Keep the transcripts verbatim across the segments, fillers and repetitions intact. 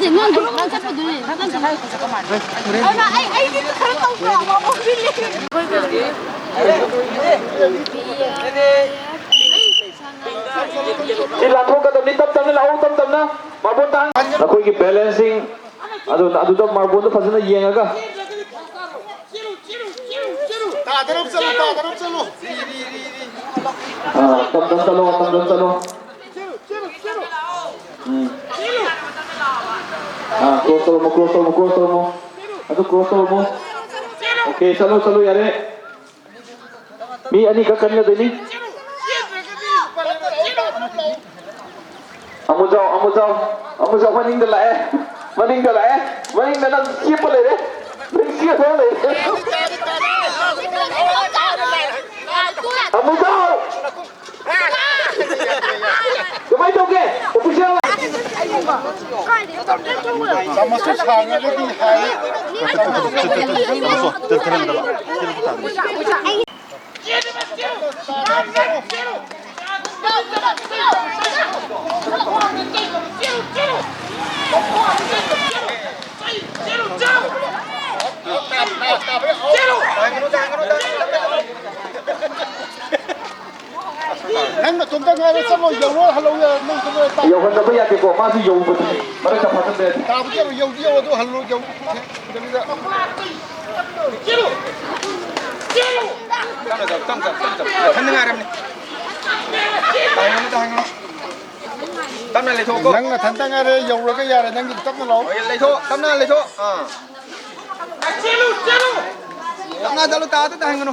ꯅꯠꯇꯦ, ꯅꯪ, ꯅꯪ ꯆꯠꯄꯗꯨꯅꯦ, ꯅꯪ ꯆꯠꯄꯗꯨꯅꯦ꯫ ꯑꯗꯨꯅ ꯑꯩ, ꯑꯩꯗꯤ ꯈꯔ ꯇꯧꯕ꯭ꯔꯣ? ꯃꯥꯕꯣꯛꯀꯤꯅꯦ꯫ ꯁꯤ ꯂꯥꯟꯊꯣꯛꯀꯗꯕꯅꯤ, ꯇꯞ ꯇꯞꯅ ꯂꯥꯛꯑꯣ, ꯇꯞ ꯇꯞꯅ꯫ ꯃꯥꯔꯕꯣꯜ ꯇꯥꯡ-, ꯅꯈꯣꯏꯒꯤ ꯕꯦꯂꯦꯟꯁꯤꯡ ꯑꯗꯨ, ꯑꯗꯨꯗ ꯃꯥꯔꯕꯣꯜꯗꯣ ꯐꯖꯅ ꯌꯦꯡꯉꯒ꯫ ꯇꯥꯗꯅꯕ ꯆꯠꯂꯣ, ꯇꯥꯗꯅꯕ ꯆꯠꯂꯣ꯫ ꯑꯥ, ꯇꯞ ꯇꯞ ꯆꯠꯂꯣ, ꯇꯞ ꯇꯞ ꯆꯠꯂꯣ꯫ ꯎꯝ꯫ ꯑꯥ, ꯀ꯭ꯔꯣꯁ ꯇꯧꯔꯝꯃꯣ, ꯀ꯭ꯔꯣꯁ ꯇꯧꯔꯝꯃꯣ, ꯀ꯭ꯔꯣꯁ ꯇꯧꯔꯝꯃꯣ꯫ ꯑꯗꯨ ꯀ꯭ꯔꯣꯁ ꯇꯧꯔꯝꯃꯣ꯫ ꯑꯣꯀꯦ, ꯆꯠꯂꯣ, ꯆꯠꯂꯣ, ꯌꯥꯔꯦ꯫ ꯃꯤ ꯑꯅꯤꯈꯛ ꯀꯟꯒꯗꯣꯏꯅꯤ꯫ ꯑꯃꯨꯖꯥꯎ, ꯑꯃꯨꯖꯥꯎ, ꯑꯃꯨꯖꯥꯎ ꯃꯅꯤꯡꯗ ꯂꯥꯛꯑꯦ, ꯃꯅꯤꯡꯗ ꯂꯥꯛꯑꯦ, ꯃꯅꯤꯡꯗ ꯅꯪ ꯆꯦꯞꯄ ꯂꯩꯔꯦ, ꯅꯪ ꯆꯦꯞꯄ ꯂꯩꯔꯦ꯫ ꯑꯃꯨꯖꯥꯎ! ꯀꯃꯥꯏꯅ ꯇꯧꯒꯦ? ꯑꯣꯐꯤꯁꯤꯌꯦꯜ? ꯆꯥꯃꯁꯇꯣ ꯁꯥꯡꯉꯒꯗꯤ ꯍꯥꯏ꯫ ꯅꯪ ꯅꯇꯣꯝꯇ ꯉꯥꯏꯔꯦ, ꯆꯠꯂꯣ, ꯌꯧꯔꯣ, ꯍꯜꯂꯛꯑꯣ, ꯌꯥꯔꯦ, ꯅꯪ ꯆꯠꯂꯣ, ꯇꯥ-, ꯌꯧꯍꯟꯗꯕ ꯌꯥꯗꯦꯀꯣ, ꯃꯥꯁꯨ ꯌꯧꯕꯗꯨꯅꯤ, ꯃꯔꯛꯇ ꯐꯥꯖꯤꯟꯕ ꯌꯥꯗꯦ꯫ ꯇꯥꯕꯗꯤ ꯌꯧꯔꯣ, ꯌꯧꯗꯤ ꯌꯧꯔꯣ, ꯑꯗꯨ ꯍꯜꯂꯣ, ꯌꯧ-, ꯗꯕꯤꯗ꯫ ꯇꯞꯅ ꯆꯠꯂꯣ, ꯇꯞꯅ ꯆꯠꯂꯣ, ꯇꯞꯅ ꯆꯠꯂꯣ, ꯃꯊꯟꯗ ꯉꯥꯏꯔꯝꯅꯤ꯫ ꯇꯥꯍꯟꯒꯅꯨ, ꯇꯥꯍꯟꯒꯅꯨ꯫ ꯇꯞꯅ ꯂꯩꯊꯣꯛꯀꯣ꯫ ꯅꯪ ꯅꯊꯟꯇ ꯉꯥꯏꯔꯦ, ꯌꯧꯔꯒ ꯌꯥꯔꯦ, ꯅꯪꯒꯤ ꯇꯞꯅ ꯂꯥꯛꯑꯣ꯫ ꯍꯣꯏ, ꯂꯩꯊꯣꯛ, ꯇꯞꯅ ꯂꯩꯊꯣꯛ꯫ ꯑꯥ꯫ ꯇꯞꯅ ꯆꯠꯂꯨ, ꯇꯥꯗ ꯇꯥꯍꯟꯒꯅꯨ꯫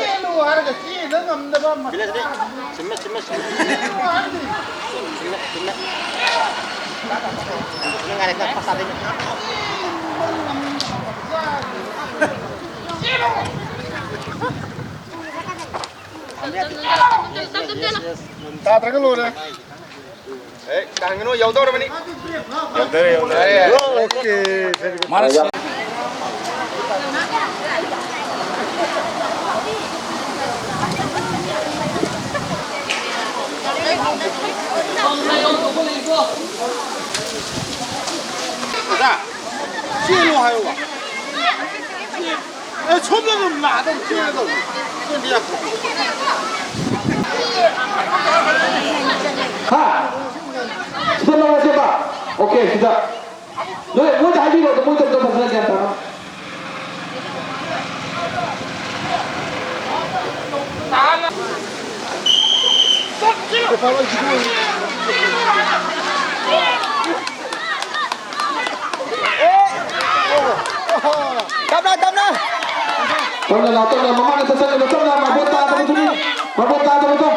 ꯆꯦꯜꯂꯨ ꯍꯥꯏꯔꯒ ꯆꯦꯟꯕ ꯉꯝꯗꯕ ꯃꯆꯥ꯫ ꯆꯨꯝꯃꯦ, ꯆꯨꯝꯃꯦ, ꯆꯨꯝꯃꯦ꯫ ꯆꯦꯜꯂꯨ ꯍꯥꯏꯔꯗꯤ꯫ ꯆꯨꯝꯃꯦ, ꯆꯨꯝꯃꯦ꯫ ꯆꯨꯝꯃꯦ, ꯉꯥꯏꯔꯦ, ꯈꯔ ꯄꯥꯁꯥꯗꯩ꯫ ꯆꯦꯟꯕ ꯉꯝꯗꯕ ꯃꯆꯥ꯫ ꯆꯦꯜꯂꯨ꯫ ꯇꯥꯗ꯭ꯔꯒ ꯂꯣꯏꯔꯦ꯫ ꯑꯦ, ꯀꯥꯡꯒꯅꯨ ꯌꯧꯗꯧꯔꯕꯅꯤ꯫ ꯌꯧꯗꯧꯔꯦ, ꯌꯧꯗꯧꯔꯦ꯫ Okay, very good꯫ ꯃꯥꯅ ꯁꯤ- ꯑꯣꯖꯥ, ꯆꯦꯜꯂꯣ ꯍꯥꯏꯌꯣꯕ꯫ ꯑꯦ, ꯁꯣꯝꯗ ꯑꯗꯨꯝ ꯂꯥꯛꯑ ꯑꯗꯨꯝ ꯆꯦꯜꯂꯗꯧꯅꯤ꯫ ꯆꯦꯟꯕ ꯌꯥꯄꯣꯠꯇꯦ꯫ ꯍꯥ? ꯁꯤꯗ ꯂꯧꯔꯁꯦꯕ꯫ ꯑꯣꯀꯦ, ꯁꯤꯗ꯫ ꯅꯣꯏ, ꯃꯣꯏꯗ ꯍꯥꯏꯕꯤꯔꯣ, ꯑꯗꯣ ꯃꯣꯏꯗ ꯑꯝꯇ ꯐꯖꯅ ꯒ꯭ꯌꯥꯟ ꯇꯥꯅ꯫ ꯇꯞꯅ, ꯇꯞꯅ꯫ ꯇꯞꯅ ꯂꯥꯎ, ꯇꯞꯅ꯫ ꯃꯃꯥꯡꯗ ꯆꯠꯁꯟꯒꯅꯨ, ꯇꯞꯅ꯫ ꯃꯥꯔꯕꯣꯜ ꯇꯥꯗꯕꯗꯨꯅꯤ꯫ ꯃꯥꯔꯕꯣꯜ ꯇꯥꯗꯕꯗꯣ꯫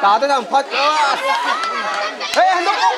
ꯇꯥꯗꯅ ꯑꯃꯨꯛ ꯐꯠ-, ꯑꯁ! ꯍꯦ, ꯍꯟꯗꯣꯛꯑꯣ!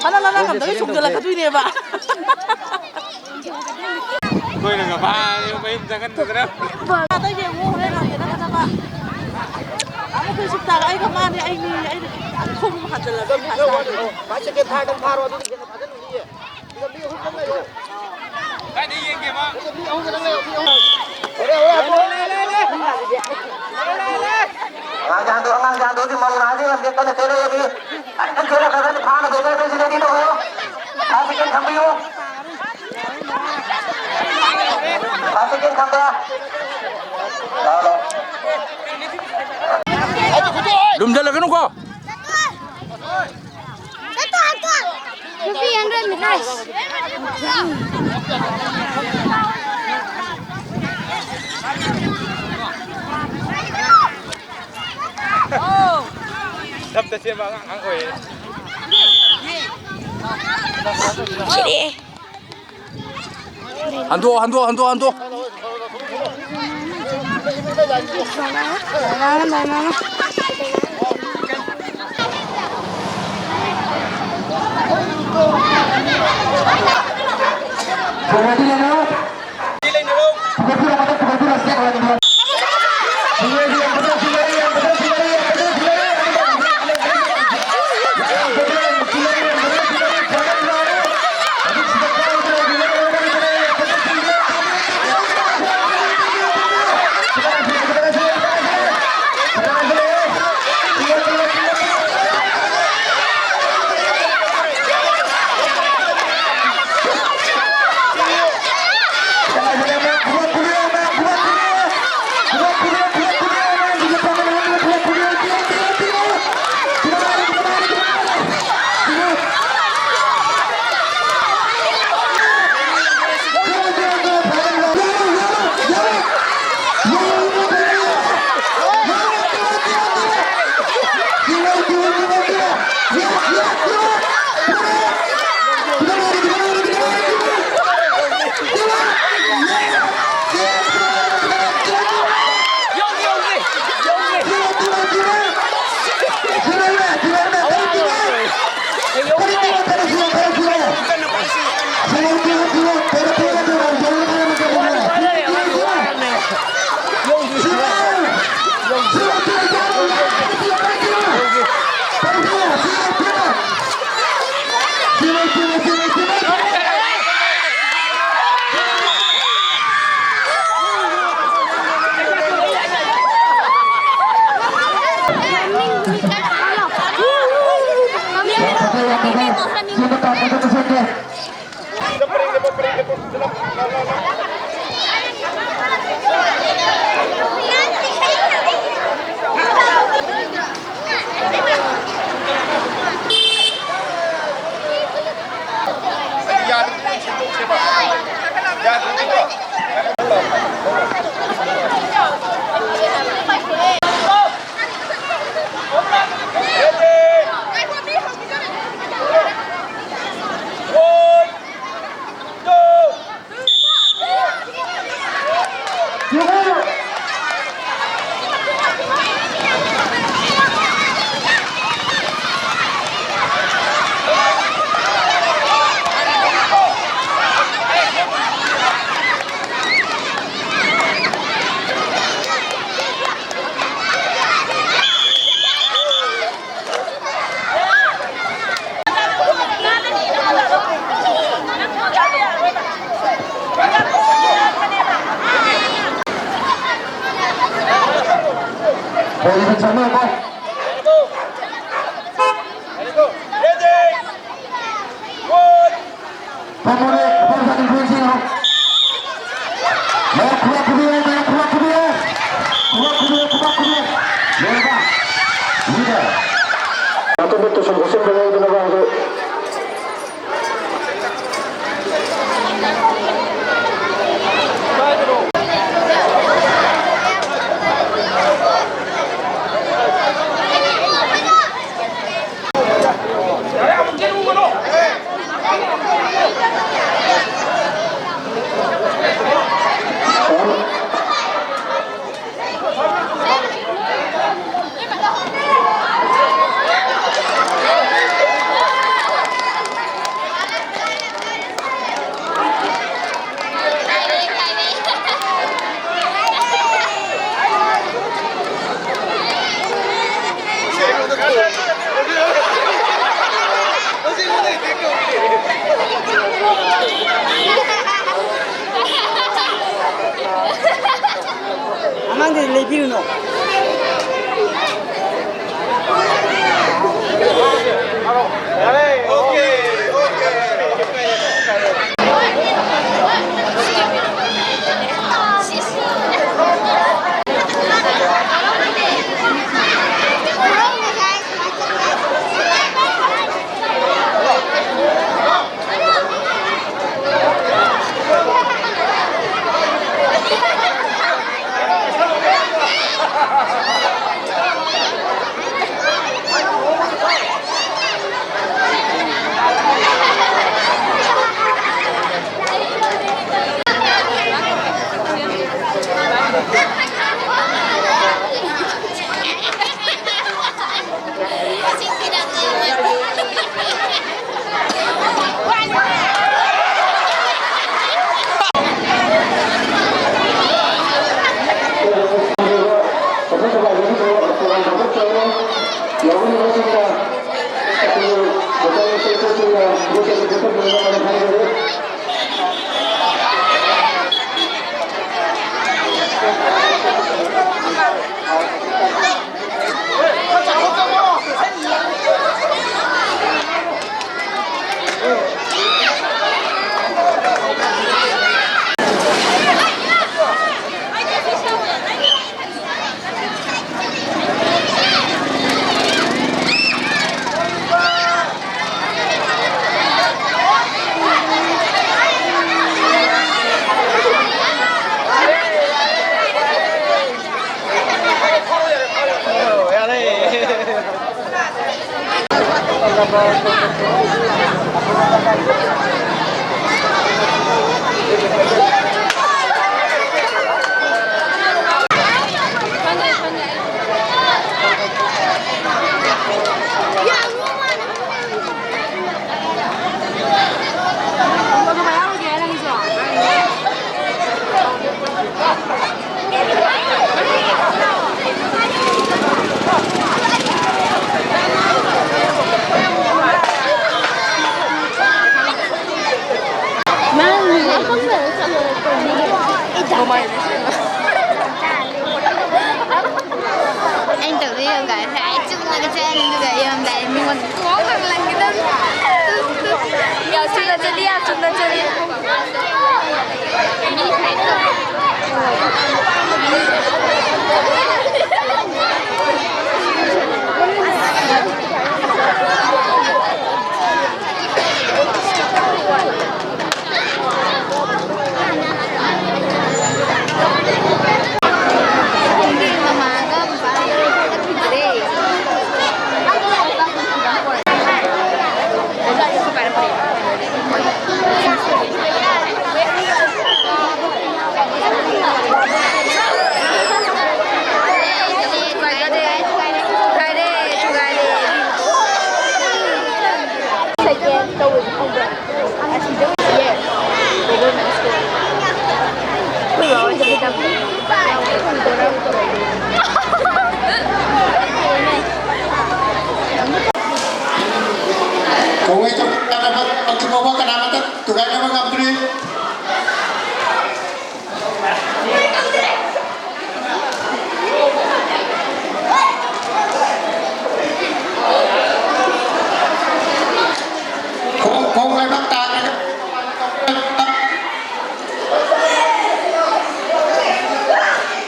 ꯐꯅ ꯂꯅꯥ ꯀꯝꯗꯒꯤ ꯆꯣꯡꯁꯤꯜꯂꯛꯀꯗꯣꯏꯅꯦꯕ꯫ ꯑꯩꯈꯣꯏꯅꯒ ꯐꯥꯔꯦ ꯃꯌꯨꯝ ꯆꯪꯍꯟꯗꯗꯅ꯫ ꯑꯗꯒꯤ ꯑꯃꯨꯛ ꯍꯣꯔꯦꯟ ꯍꯪꯒꯦꯅ ꯈꯟꯅꯕ꯫ ꯑꯃꯨꯛ ꯑꯩꯈꯣꯏ ꯁꯨꯝ ꯇꯥꯔ ꯑꯩꯒ ꯃꯥꯅꯦ, ꯑꯩꯅꯦ, ꯑꯩꯅ ꯈꯣꯡ ꯍꯟꯖꯤꯜꯂꯒ ꯐꯥꯁ ꯇꯥꯔꯦ꯫ ꯐꯥꯔꯁ ꯁꯦꯀꯦꯟ ꯊꯥꯔꯗ ꯐꯥꯔꯣ, ꯑꯗꯨꯗꯤ ꯍꯦꯟꯅ ꯐꯥꯖꯜꯂꯨꯅꯤꯌꯦ꯫ ꯁꯤꯗ ꯃꯤ ꯑꯍꯨꯝꯗꯪ ꯂꯩꯔꯦ꯫ ꯀꯥꯏꯗ ꯌꯦꯡꯒꯦ ꯃꯥ? ꯁꯤꯗ ꯃꯤ ꯑꯍꯨꯝꯗꯪ ꯂꯩꯔꯦ, ꯃꯤ ꯑꯍꯨꯝ꯫ ꯍꯣꯔꯦ, ꯍꯣꯔꯦ, ꯍꯣꯔꯦ꯫ ꯑꯉꯥꯡꯁꯦ ꯍꯟꯗꯣꯛ, ꯑꯉꯥꯡꯁꯦ ꯍꯟꯗꯣꯛꯑꯗꯤ ꯃꯧ ꯅꯍꯥꯗꯤ ꯉꯝꯗꯦ, ꯀꯟꯅ ꯆꯦꯜꯂꯛꯑꯦ ꯃꯤ꯫ ꯀꯟꯅ ꯆꯦꯜꯂꯛꯀꯗ꯭ꯔꯗꯤ ꯐꯥꯅ ꯆꯦꯜꯂꯛꯑꯦ ꯁꯤꯗꯗꯤ ꯇꯧꯔꯣ꯫ ꯐꯥꯔꯁ ꯁꯦꯀꯦꯟ ꯈꯪꯕꯤꯌꯨ꯫ ꯐꯥꯔꯁ ꯁꯦꯀꯦꯟ ꯈꯪꯕ꯫ ꯂꯥꯎ, ꯂꯥꯎ꯫ ꯂꯨꯝꯖꯜꯂꯛꯀꯅꯨꯀꯣ꯫ ꯆꯠꯇꯣ, ꯆꯠꯇꯣ꯫ ꯅꯨꯄꯤ ꯌꯥꯡꯈꯩ ꯃꯈꯥꯏ꯫ ꯇꯞꯇ ꯆꯦꯟꯕ ꯑꯉꯥꯡ ꯑꯣꯏꯌꯦ꯫ ꯁꯤꯔꯦ꯫ ꯍꯟꯗꯣꯛ, ꯍꯟꯗꯣꯛ, ꯍꯟꯗꯣꯛ, ꯍꯟꯗꯣꯛ꯫ ꯆꯦꯟꯕ ꯇꯥꯟꯕꯗ ꯆꯠꯁꯟꯒꯦ꯫ ꯐꯝꯃꯨꯅꯦ, ꯐꯝ ꯁꯥꯀꯟ ꯐꯦꯟꯁꯤꯡ ꯍꯧ꯫ ꯃꯌꯥꯝ ꯈꯨꯕꯥꯛ ꯈꯨꯕꯤꯌꯨ, ꯃꯌꯥꯝ ꯈꯨꯕꯥꯛ ꯈꯨꯕꯤꯌꯨ꯫ ꯈꯨꯕꯥꯛ ꯈꯨꯕꯤꯌꯨ, ꯈꯨꯕꯥꯛ ꯈꯨꯕꯤꯌꯨ꯫ ꯂꯣꯏꯔꯕ? ꯂꯣꯏꯔꯦ꯫ ꯑꯇꯣꯞꯄ ꯇꯨꯁꯟ ꯈꯣꯠꯆꯟꯕ ꯌꯥꯎꯗꯅꯕ ꯍꯧꯖꯤꯛ꯫ ꯑꯩꯅ ꯇꯧꯗꯣꯏ ꯌꯣꯒꯥꯁꯦ ꯑꯩ ꯆꯨꯝꯅꯒ ꯆꯠꯂꯅꯤ, ꯑꯗꯨꯒ ꯌꯧꯔꯝꯗꯥꯏꯗ ꯃꯤꯉꯣꯟꯗ ꯀꯣꯛ ꯂꯪꯂꯪꯒꯗꯕꯅꯤ꯫ ꯌꯥꯝ ꯆꯨꯝꯅ ꯆꯠꯂꯤ, ꯌꯥꯝ ꯆꯨꯝꯅ ꯆꯠꯂꯤ꯫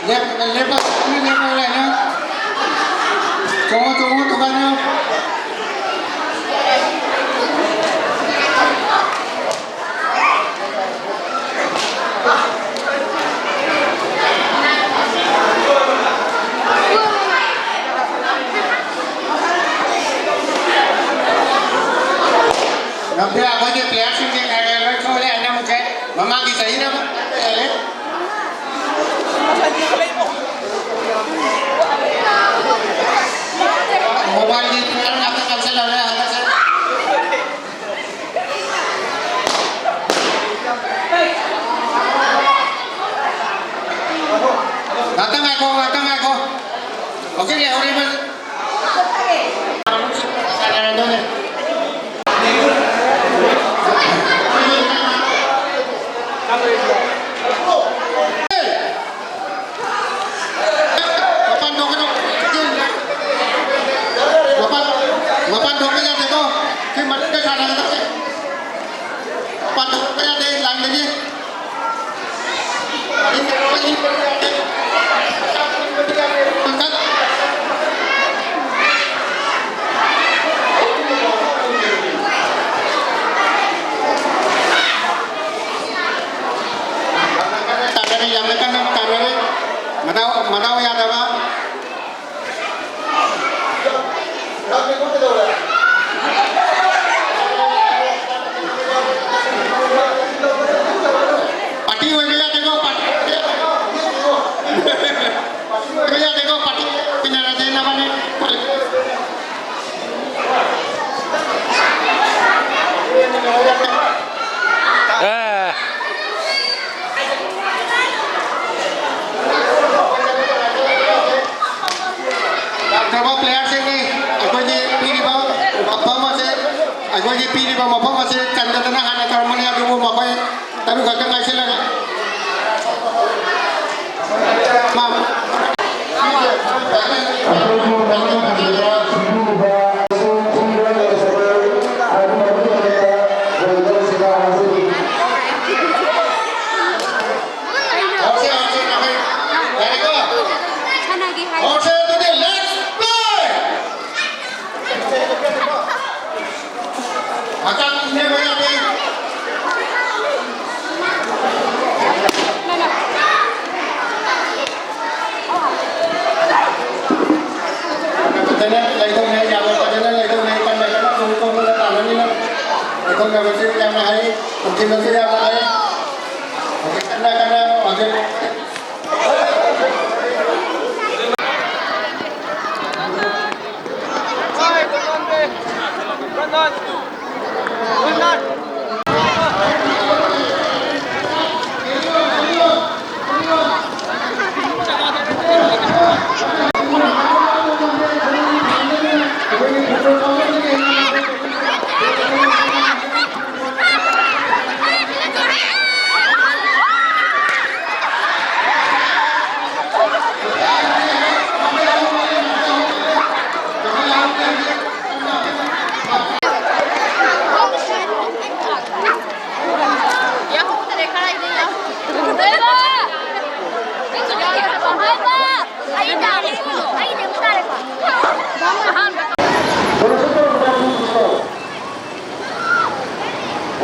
ꯂꯦꯞ-, ꯂꯦꯞꯄ-, ꯂꯦꯞꯄ ꯂꯩꯅ꯫ ꯆꯣꯡꯉꯣ, ꯆꯣꯡꯉꯣ, ꯇꯣꯈꯥꯏꯅ꯫ ꯉꯝꯗꯦ, ꯑꯩꯈꯣꯏꯒꯤ ꯄ꯭ꯂꯦꯌꯔꯁꯤꯡꯁꯦ ꯈꯔ ꯈꯔ ꯂꯣꯏ ꯊꯣꯛꯂꯦ, ꯑꯅꯤꯃꯨꯛꯁꯦ ꯃꯃꯥꯡꯒꯤ ꯆꯍꯤꯅ ꯍꯦꯜꯂꯦ꯫ ꯃꯣꯕꯥꯏꯜꯒꯤ ꯄ꯭ꯂꯦꯌꯔ ꯉꯥꯛꯇ ꯀꯟꯁꯤꯜꯍꯧꯔꯦ ꯍꯟꯗꯛꯁꯦ꯫ ꯉꯥꯛꯇꯪ ꯉꯥꯏꯈꯣ, ꯉꯥꯛꯇꯪ ꯉꯥꯏꯈꯣ꯫ ꯍꯧꯖꯤꯛ ꯂꯩꯍꯧꯔꯤꯕ ꯁꯥꯟꯅꯔꯗꯣꯏꯅꯦ꯫ ꯃꯄꯥꯟ ꯊꯣꯛꯀꯅꯨ꯫ ꯃꯄꯥꯟ, ꯃꯄꯥꯟ ꯊꯣꯛꯄ ꯌꯥꯗꯦꯀꯣ꯫ ꯁꯤ ꯃꯅꯨꯡꯗ ꯁꯥꯟꯅꯒꯗꯕꯅꯦ꯫ ꯃꯄꯥꯟ ꯊꯣꯛꯄ ꯌꯥꯗꯦ ꯂꯥꯏꯟꯗꯒꯤ꯫ ꯇꯥꯟꯅꯔꯦ, ꯌꯥꯝꯅ ꯀꯟꯅ ꯇꯥꯟꯅꯔꯦ꯫ ꯃꯗꯥꯎ, ꯃꯗꯥꯎ ꯌꯥꯗꯕ꯫ ꯄꯥꯔꯇꯤ ꯑꯣꯏꯕ ꯌꯥꯗꯦꯀꯣ, ꯄꯥꯔꯇꯤ ꯑꯣꯏꯕ ꯌꯥꯗꯦꯀꯣ, ꯄꯥꯔꯇꯤ ꯑꯣꯏꯕ ꯌꯥꯗꯦꯀꯣ, ꯄꯥꯔꯇꯤ ꯑꯣꯏꯅꯔꯗꯤ ꯅꯕꯥꯅꯤ꯫ ꯑꯦ꯫ ꯂꯥꯛꯇ꯭ꯔꯕ ꯄ꯭ꯂꯦꯌꯔꯁꯤꯡꯅꯤ꯫ ꯑꯩꯈꯣꯏꯒꯤ ꯄꯤꯔꯤꯕ ꯃꯐꯝ ꯑꯁꯦ, ꯑꯩꯈꯣꯏꯒꯤ ꯄꯤꯔꯤꯕ ꯃꯐꯝ ꯑꯁꯦ ꯆꯟꯗꯗꯅ ꯍꯥꯟꯅ ꯇꯧꯔꯝꯕꯅꯤ, ꯑꯗꯨꯕꯨ ꯃꯈꯣꯏ ꯇꯔꯨꯛ ꯈꯛꯇ ꯉꯥꯏꯁꯤꯜꯂꯒ ꯃꯥ ꯑꯩꯈꯣꯏꯒꯤ ꯃꯃꯥꯡ ꯊꯪꯕꯗ ꯁꯤꯟꯕꯤꯔꯤꯕ ꯍꯛꯆꯥꯡ ꯏꯟꯅꯕ ꯌꯥꯗꯦ꯫ ꯐꯖꯅ ꯂꯩꯗꯧꯅꯦ, ꯌꯥꯝꯅ ꯐꯖꯅ ꯂꯩꯗꯧꯅꯦ꯫ ꯀꯟꯅ ꯀꯟꯅ ꯆꯣꯡ ꯆꯣꯡꯗꯅ ꯇꯥꯟꯅꯃꯤꯟꯅ ꯂꯩꯊꯣꯛꯅꯕꯁꯨ ꯌꯥꯝꯅ ꯍꯩ, ꯆꯣꯡꯁꯤꯟꯕꯁꯨ ꯌꯥꯝꯅ ꯍꯩ꯫ ꯍꯧꯖꯤꯛ ꯀꯟꯅ ꯀꯟꯅ ꯍꯧꯖꯤꯛ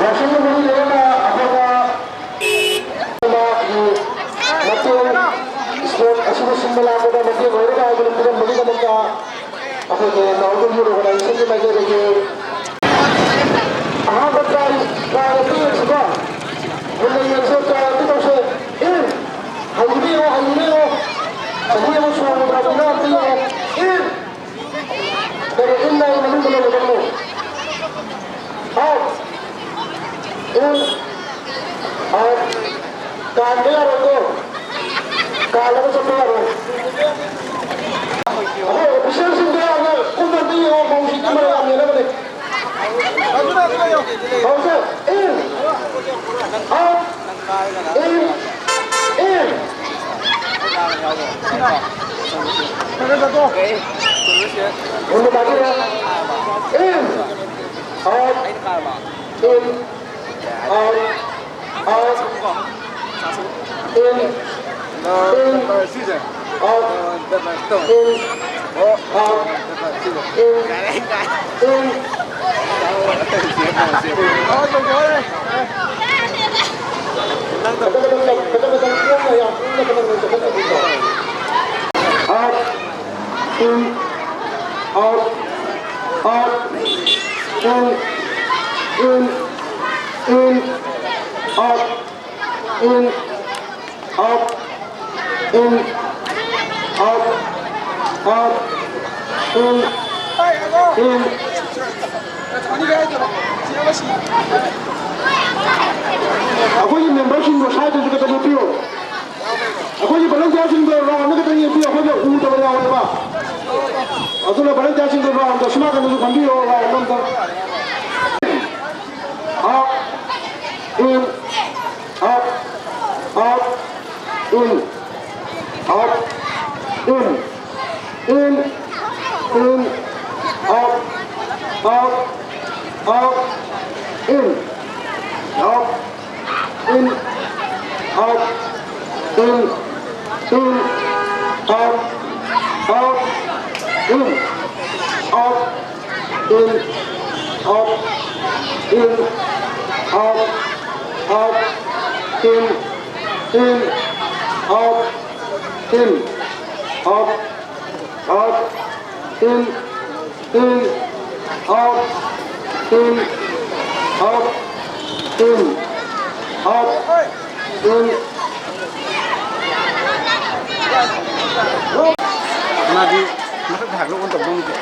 ꯌꯥꯎꯁꯪꯒ ꯃꯔꯤ ꯂꯩꯅꯅ ꯑꯩꯈꯣꯏꯗ ꯃꯇꯦꯡ, ꯏꯁꯄꯣꯔꯠ ꯑꯁꯤꯕꯨ ꯁꯤꯟꯕ ꯂꯥꯡꯕꯗ ꯃꯇꯦꯡ ꯑꯣꯏꯅꯕ ꯍꯥꯏꯗꯨꯅ ꯄꯤꯔꯝꯕꯒꯤꯗꯃꯛꯇ ꯑꯩꯈꯣꯏꯒꯤ ꯅꯥꯎꯗꯣꯝ ꯌꯨꯠ ꯑꯣꯔꯒꯅꯥꯏꯖꯦꯁꯟꯒꯤ ꯃꯥꯏꯀꯩꯗꯒꯤ ꯑꯍꯥꯟꯕ ꯇ꯭ꯔꯥꯏ, ꯇ꯭ꯔꯥꯏ ꯑꯝꯇ ꯌꯦꯡꯁꯤꯀꯣ꯫ ꯃꯨꯟꯅ ꯌꯦꯡꯁꯦ, ꯇ꯭ꯔꯥꯏ ꯑꯝꯇ ꯇꯧꯁꯦ꯫ ꯑꯦ, ꯍꯩꯕ ꯌꯦꯡꯉꯣ, ꯍꯩꯕ ꯌꯦꯡꯉꯣ꯫ ꯆꯍꯤ ꯑꯃ ꯁꯨꯔꯕ ꯇ꯭ꯔꯥꯏ ꯑꯝꯇ ꯌꯦꯡꯉꯣ꯫ ꯑꯦ, ꯀꯩꯅꯣ, ꯏꯟ ꯂꯥꯏ ꯃꯅꯨꯡꯗ ꯂꯩꯒꯗꯕꯅꯦ꯫ ꯑꯥꯎꯠ꯫ ꯏꯟ꯫ ꯑꯥꯎꯠ꯫ ꯀꯥꯟꯕ ꯌꯥꯔꯣꯏꯀꯣ꯫ ꯀꯥꯜꯂꯒ ꯆꯠꯄ ꯌꯥꯔꯣꯏ꯫ ꯑꯩꯈꯣꯏ ꯑꯣꯐꯤꯁꯤꯌꯦꯜꯁꯤꯡꯗꯣ ꯌꯥꯝꯅ ꯀꯨꯞꯅ ꯑꯝꯇ ꯌꯦꯡꯉꯣ, ꯃꯧꯁꯤꯡꯗꯣ ꯃꯔꯩ ꯌꯥꯝ ꯌꯦꯡꯅꯕꯅꯦ꯫ ꯃꯧꯁꯦ, ꯏꯟ꯫ ꯑꯥꯎꯠ꯫ ꯏꯟ꯫ ꯏꯟ꯫ ꯃꯨꯟꯅ ꯇꯥꯕꯤꯔꯣ꯫ In. Out. In. Out. Out. In. In. Out. In. Out. In. In. Out, in, out, out, in, in, in, out, in, out, in, out, out, in, in. ꯑꯩꯈꯣꯏꯒꯤ ꯃꯦꯝꯕꯔꯁꯤꯡꯗꯣ ꯁ꯭ꯋꯥꯏꯗꯁꯨ ꯈꯤꯇ ꯂꯦꯞꯄꯤꯌꯣ꯫ ꯑꯩꯈꯣꯏꯒꯤ ꯚꯣꯂꯟꯇꯤꯌꯥꯔꯁꯤꯡꯗꯣ ꯔꯥꯎꯟꯗ ꯈꯤꯇꯪ ꯌꯦꯡꯕꯤꯌꯨ, ꯑꯩꯈꯣꯏꯅ ꯎꯗꯕ ꯌꯥꯎꯋꯦꯕ꯫ ꯑꯗꯨꯅ ꯚꯣꯂꯟꯇꯤꯌꯥꯔꯁꯤꯡꯗꯣ ꯔꯥꯎꯟꯗ ꯁꯨꯃꯥꯡ ꯅꯥꯀꯟꯗꯁꯨ ꯐꯝꯕꯤꯌꯣ, ꯔꯥꯎꯟꯗ ꯑꯝꯇ꯫ Out, in, out, out, in, out, in, in, in, out, out, out, in, out. In, out, in, in, out, out, in, out, in, out, in, out, out, in, in, out, in, out, out, in, in, out, in, out, in, out, in. ꯃꯥꯗꯤ ꯃꯊꯛꯇ ꯍꯥꯏꯒꯠꯂꯒ ꯑꯣꯟ ꯇꯧꯗꯧꯅꯤꯀꯣ꯫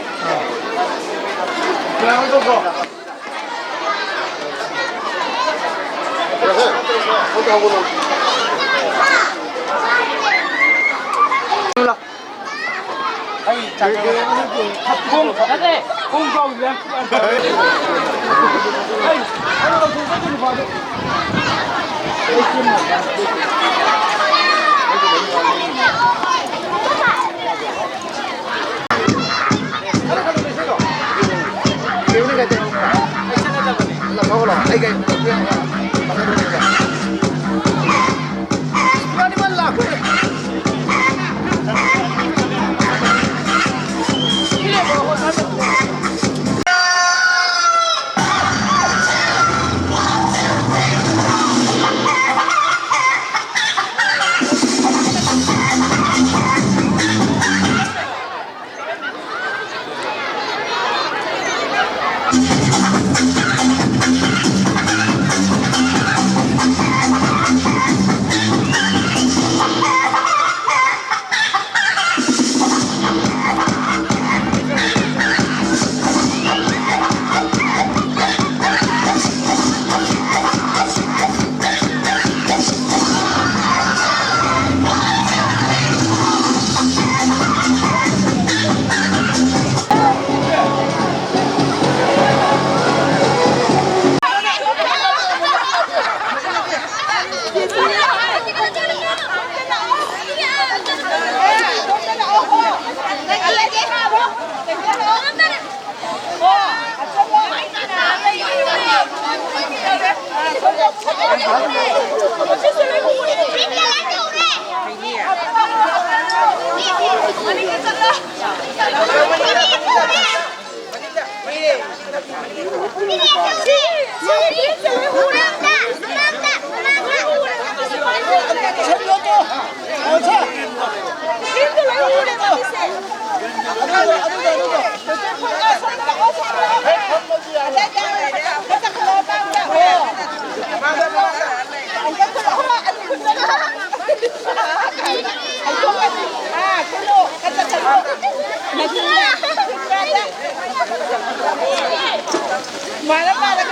ꯃꯥꯅ ꯃꯥꯅ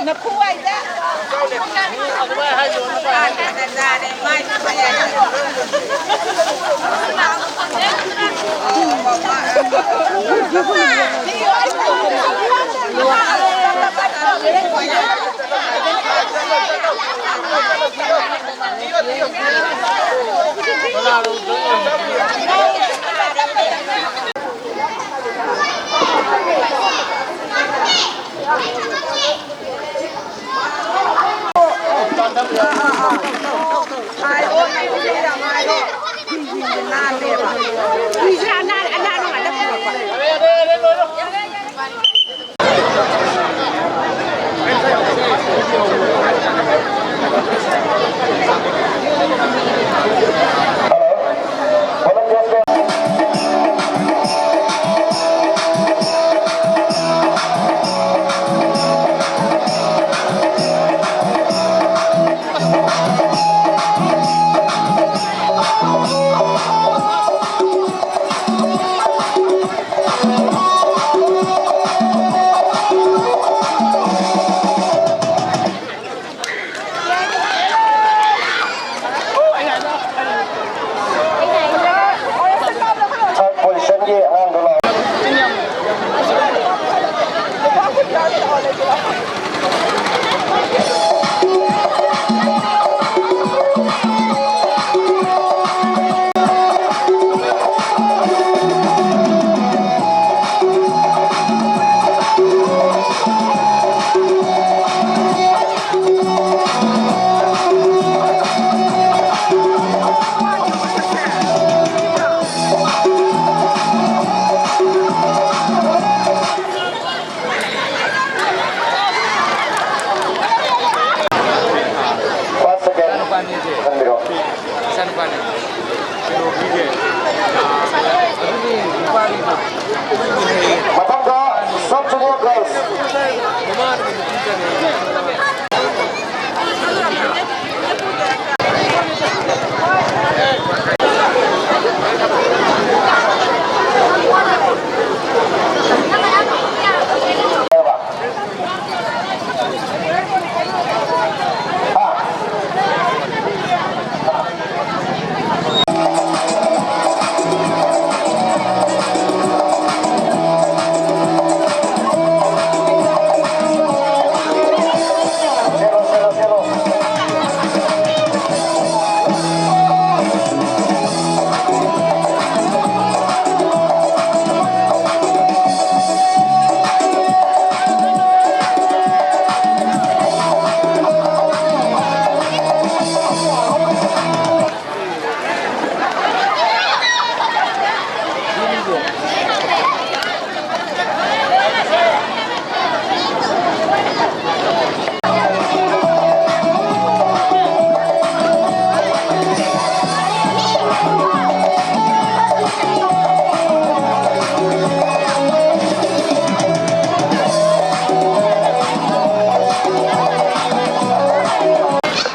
ꯅꯈꯨꯋꯥꯏꯗ꯫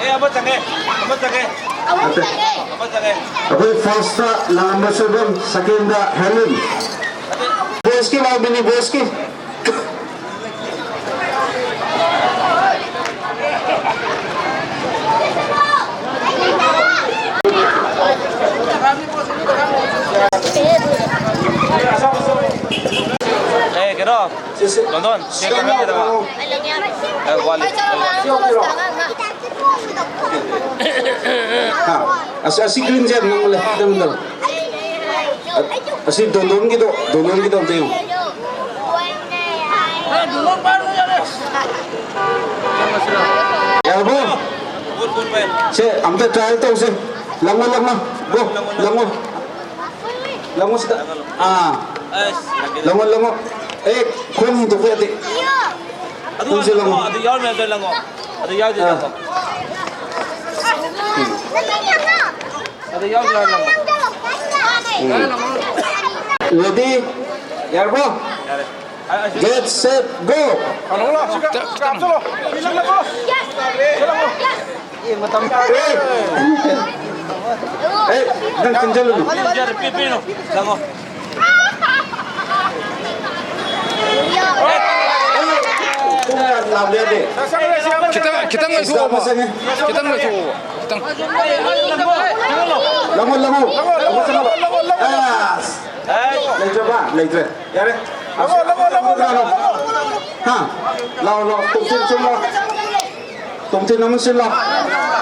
ꯑꯦ, ꯑꯃ ꯆꯪꯉꯦ, ꯑꯃ ꯆꯪꯉꯦ꯫ ꯑꯃ ꯆꯪꯉꯦ꯫ ꯑꯩꯈꯣꯏ ꯐꯥꯔꯁꯇ ꯂꯥꯡꯕ ꯁꯣꯏꯕꯝ, ꯁꯦꯀꯦꯟꯗ ꯍꯦꯂꯤꯟ꯫ ꯕꯣꯁꯀꯤ ꯂꯥꯎꯕꯤꯅꯤ, ꯕꯣꯁꯀꯤ꯫ ꯑꯦ, ꯀꯩꯅꯣ? ꯁꯤ, ꯁꯤ꯫ ꯂꯣꯟꯗꯣꯟ, ꯁꯤ ꯁꯤ ꯀꯩꯅꯣ ꯀꯩꯅꯣ ꯇꯧꯔꯣ꯫ ꯑꯦ, ꯋꯥꯠꯂꯤ, ꯑꯩ ꯋꯥꯠꯂꯤ꯫ ꯁꯤ ꯌꯧꯕꯤꯔꯣ꯫ ꯍꯥ? ꯑꯁ, ꯑꯁꯤ ꯒ꯭ꯔꯤꯟꯁꯦ ꯌꯥꯝ ꯅꯪꯃꯜꯂꯦ, ꯈꯤꯇꯪ ꯍꯟꯊꯔꯣ꯫ ꯑ-, ꯑꯁꯤ ꯗꯣꯟꯗꯣꯟꯒꯤꯗꯣ, ꯗꯣꯟꯗꯣꯟꯒꯤꯗꯣ ꯑꯝꯇ ꯌꯦꯡꯉꯣ꯫ ꯌꯥꯔꯕꯣ? ꯁꯦ, ꯑꯝꯇ ꯇ꯭ꯔꯥꯏꯌꯦꯜ ꯇꯧꯁꯦ꯫ ꯂꯪꯉꯣ, ꯂꯪꯉꯣ꯫ ꯒꯣ, ꯂꯪꯉꯣ꯫ ꯂꯪꯉꯣ ꯁꯤꯗ꯫ ꯑꯥ꯫ ꯂꯪꯉꯣ, ꯂꯪꯉꯣ꯫ ꯑꯦ, ꯈꯣꯡ ꯍꯦꯟꯗꯣꯛꯄ ꯌꯥꯗꯦ꯫ ꯑꯗꯨ ꯈꯣꯡꯁꯦ ꯂꯪꯉꯣ꯫ ꯑꯗꯨ ꯌꯥꯎꯔꯝꯃꯦ, ꯑꯗꯨ ꯂꯪꯉꯣ꯫ ꯑꯗꯨ ꯌꯥꯎꯗꯤ ꯑꯥ꯫ ꯂꯪꯉꯣ꯫ ꯑꯗꯨ ꯌꯥꯎꯗꯤ ꯂꯪꯉꯣ꯫ ꯎꯝ꯫ ꯔꯦꯗꯤ? ꯌꯥꯔꯕꯣ? ꯌꯥꯔꯦ꯫ Get set, go! ꯑꯦ, ꯑꯦ, ꯅꯪ ꯆꯪꯁꯤꯜꯂꯨꯅꯨ꯫ ꯈꯤꯇꯪ, ꯈꯤꯇꯪ ꯂꯩꯊꯣꯛꯑꯣꯕ꯫ ꯆꯪꯉꯦ꯫ ꯈꯤꯇꯪ ꯂꯩꯊꯣꯛꯑꯣꯕ꯫ ꯈꯤꯇꯪ꯫ ꯂꯪꯉꯣ, ꯂꯪꯉꯣ꯫ ꯂꯪꯉꯣ, ꯂꯪꯉꯣ꯫ ꯑꯁ꯫ ꯂꯩꯇ꯭ꯔꯕ? ꯂꯩꯇ꯭ꯔꯦ꯫ ꯌꯥꯔꯦ꯫ ꯍꯥ? ꯂꯥꯛꯑꯣ, ꯂꯥꯛꯑꯣ꯫ ꯇꯣꯝꯊꯤꯟ ꯁꯨꯝ ꯂꯥꯛꯑꯣ꯫ ꯇꯣꯝꯊꯤꯟ ꯑꯃ ꯁꯤ ꯂꯥꯛꯑꯣ꯫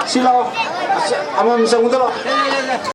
ꯁꯤ ꯂꯥꯛꯑꯣ꯫ ꯑꯁ, ꯑꯃꯃꯝ ꯆꯪꯉꯨꯗ ꯂꯥꯛꯑꯣ꯫